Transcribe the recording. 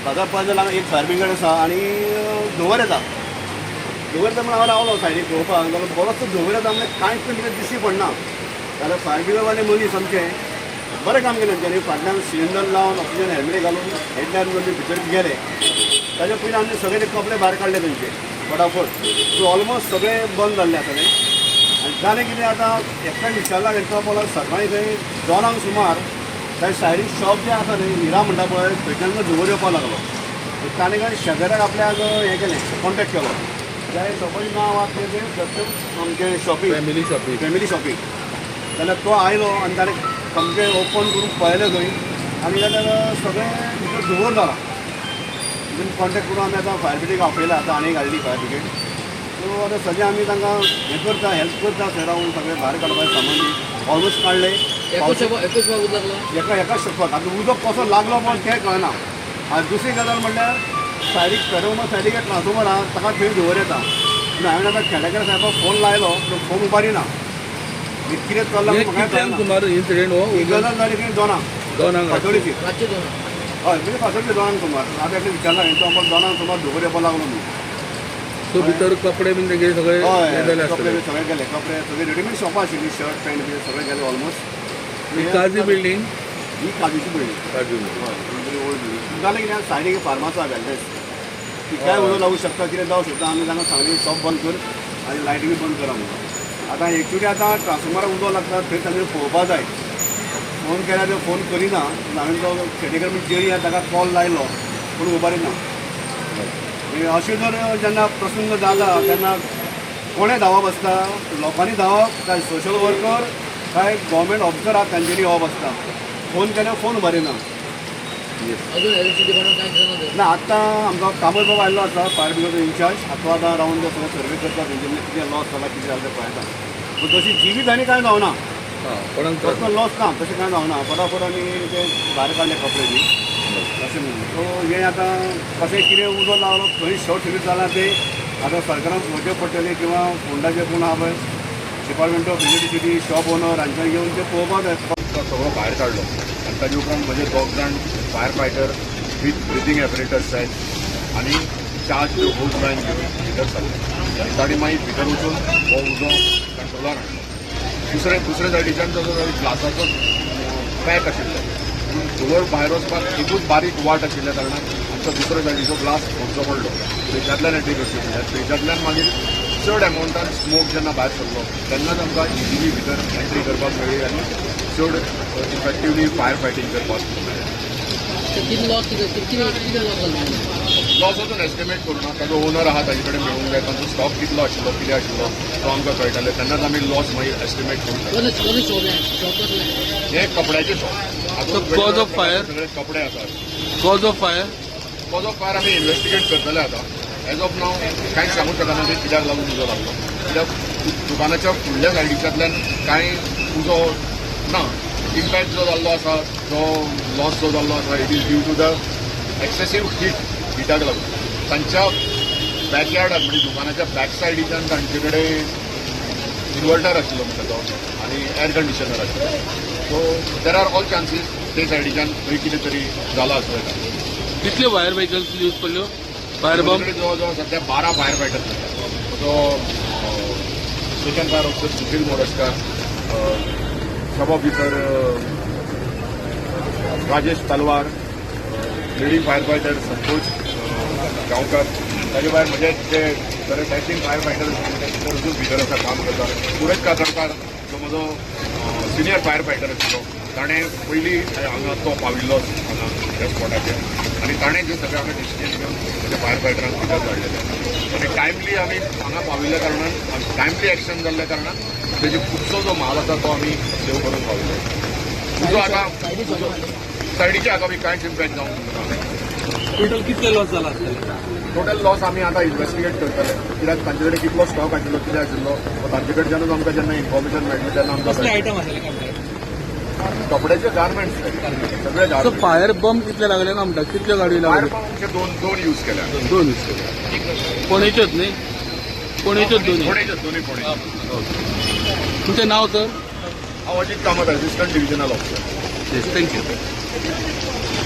म्हाका पळय जाल्यार एक फायर ब्रिगेड आसा आनी धुंवर येता. धुंवर येता म्हण हांव रावलो सायडीक पळोवपाक जाल्यार बरोचसो धुंवर येता म्हणजे कांयच कितें दिश्टी पडना. जाल्यार फायर ब्रिगेडवाले मनीस आमचे बरें काम केलें तेंच्यांनी. फाटल्यान सिलिंडर लावन ऑक्सिजन हेल्मेट घालून हेडल्यान भितर गेले. ताच्या पयलीं आमी सगळे ते कपडे भायर काडले तेंचे फटाफट. सो ऑलमोस्ट सगळे बंद जाल्ले आसा तें. आनी जालें कितें आतां एकट्यान विचारला तेंकां बोला सकाळीं थंय 2 सुमार थंय सायडीक शॉप जें आसा न्ही हिरा म्हणटा पळय थंयच्यान धुंवर येवपाक लागलो. ताणें काय शेजाऱ्याक आपल्याक हें केलें कॉन्टेक्ट केलो. त्या शॉपाचें नांव आसा तें दत्त आमचें शॉपिंग फॅमिली शॉपिंग. जाल्यार तो आयलो आनी ताणें सामकें ओपन करून पळयलें थंय आनी जाल्यार सगळें भितर धुंवर जाला. तितून कॉन्टेक्ट करून आमी आतां फायर ब्रिगेडीक आपयला. आतां आनी घाडली फायर ब्रिगेड. सो आतां सगळें आमी तांकां हें करता हेल्प करता थंय रावन सगळें भायर काडपाचें सामान बी ऑलमोस्ट काडलें. एका एका शॉपाक आतां उदक कसो लागलो पण तें कळना. आनी दुसरी गजाल म्हणल्यार सायडीक पेट्रोल सायडीक एक ट्रान्सफॉर्मर आहा ताका थंय धुंवर येता. पूण हांवें आतां खेडेकर साहेबाक फोन लायलो तो फोन उबारिना. कितें चल्लां म्हाका कळना. सुमार इन्सिडेंट हो ही गजाल जाली खंय 2 2 फातोडीची. हय म्हणजे फातोडची 2 सुमार. आतां एकलें विचारलां हांवें तो आमकां 2 सुमार धुंवर येवपाक लागलो न्हू. सो भितर कपडे बीन तेगे सगळे हय कपडे बी सगळे गेले. कपडे सगळे रेडीमेड शॉपां आशिल्ली शर्ट पॅन्ट बी सगळे गेले ऑलमोस्ट. काजी बिल्डींग ही काजूची बिल्डींग. काजू हय बरी ओल्ड बिल्डींग. जालें कितें सायडीक फार्मास आहा वेलनेस ती काय उदक लागूं शकता कितें जावं शकता. आमी तांकां सांगलें शॉप बंद कर आनी लायटी बी बंद करा म्हणून. आतां एक्चुली आतां ट्रान्सफॉर्मराक उदक लागता थंय तांणी पळोवपा जाय. फोन केल्यार तो फोन करिना. हांवें तो खेडेकर म्हणजे जेरी आहा ताका कॉल लायलो पूण उबारिना. अशें जर जेन्ना प्रसंग जाला तेन्ना कोणें धांवप आसता लोकांनी धांवप काय सोशल वर्कर काय गव्हर्मेंट ऑफिसर आहा तांच्यांनी येवप आसता. फोन केल्यार फोन उबारिना. ना आतां आमचो कामत बाबा आयिल्लो आसा फायर ब्रिगेडचो इन्चार्ज. आतां आतां रावंड सगळें सर्वे करता तेंचे कितें लॉस जाला कितें जालें तें पळयता. पूण तशी जिवीत आनी कांय जावना. कसलो लॉस ना तशें कांय जावना. फटाफट आमी ते भायर काडले कपडे बी अशें म्हणून. सो हें आतां कशें कितें उजो लागलो खंय शॉर्ट सर्वीस जालां तें आतां सरकारान पळोवचें पडटलें किंवां फोंडाचें कोण आहा पळय department of electricity shop owner हांच्यान घेवन तें पळोवपाक जाय. सगळो भायर काडलो आनी ताजे उपरांत म्हजे 2 जाण fire fighter with breathing apparatus set आनी चार्ज होज लायन घेवन भितर सरले आनी ताणी मागीर भितर वचून हो उजो कंट्रोलार हाडलो. दुसरे सायडीच्यान जो ग्लासाचो पॅक आशिल्लो पूण धुंवर भायर वचपाक एकूच बारीक वाट आशिल्ल्या कारणान आमचो दुसरे सायडीचो ग्लास फोडचो पडलो. थंयच्यातल्यान एंट्री करची पडली. थंयच्यातल्यान मागीर चड एमावंटान स्मोक जेन्ना भायर सरलो तेन्नाच आमकां इजिली भितर एंट्री करपाक मेळ्ळी आनी चड इफेक्टिवली फायर फायटींग करपाक मेळ्ळें. लॉस अजून एस्टिमेट करूं ना. ताजो ओनर आहा ताजे कडेन मेळूंक जाय. तांचो स्टॉक कितलो आशिल्लो कितें आशिल्लो तो आमकां कळटालें तेन्नाच आमी लॉस मागीर एस्टिमेट करूंक शकता. हें कपड्याचें शॉप. कॉज ऑफ फायर सगळे कपडे आसात. Cause of fire cause of fire आमी इन्वेस्टिगेट करतले आतां. एज ऑफ नाव कांयच सांगूंक शकना ते कित्याक लागून उजो लागलो. कित्याक दुकानाच्या फुडल्या सायडीच्यांतल्यान कांय उजो ना. इम्पॅक्ट जो जाल्लो आसा जो लॉस जो जाल्लो आसा it is due to the excessive heat हिटाक लागून. तांच्या बॅकयार्डाक म्हणजे दुकानाच्या बॅक सायडीच्यान तांचे कडेन इन्वर्टर आशिल्लो म्हणटा तो आनी एअर कंडिशनर आशिल्लो. So there are all chances ते सायडीच्यान खंय कितें तरी जालां आसूं येता. कितल्यो फायर व्हेकल्स यूज पडल्यो? फायर बॉम्ब जवळ जवळ सध्या 12 फायर फायटर्स आसात. तो station fire officer Sushil Morajkar, sub officer Rajesh Talwar, leading fire fighter Santosh Gaonkar, ताजे भायर म्हजे जे बरे डॅशिंग फायर फायटर ते अजून भितर आसा काम करता. सुरेश कातडकार जो म्हजो सिनियर फायर फायटर आशिल्लो ताणें पयलीं हांगा तो पाविल्लो हांगा ह्या स्पॉटाचेर आनी ताणें जे सगळें हांगा डिसिजन घेवन म्हज्या फायर फायटरांक भितर धाडलेले आनी टायमली आमी हांगा पाविल्ल्या कारणान टायमली एक्शन जाल्ल्या कारणान तेजे खुबसो जो म्हाल आसा तो आमी सेव करूंक पाविल्ले. उजो आतां सायडीच्या हाका बी कांयच इम्पॅक्ट जावंक ना. टोटल कितले लॉस जाला आसतले? टोटल लॉस आमी आतां इन्वेस्टिगेट करतले. कित्याक तांचे कडेन कितलो स्टॉक आशिल्लो कितें आशिल्लो तांचे कडच्यानूच आमकां जेन्ना इन्फॉर्मेशन मेळटलें तेन्ना आमकां. आयटम आसले कपड्याचे गार्मेंट्स सगळे. फायर बंब कितले लागले ना म्हणटा? कितल्यो गाडयो फायर लागल्यो? पंप दोन यूज केल्या. 2 यूज केल्या. फोंडेच्योच न्ही? फोंडेच्योच दोन. फोंडेच्योच दोनूय फोंडेच्यो. तुमचें नांव सर? हांव Ajit Kamat, assistant divisional officer. Thank you.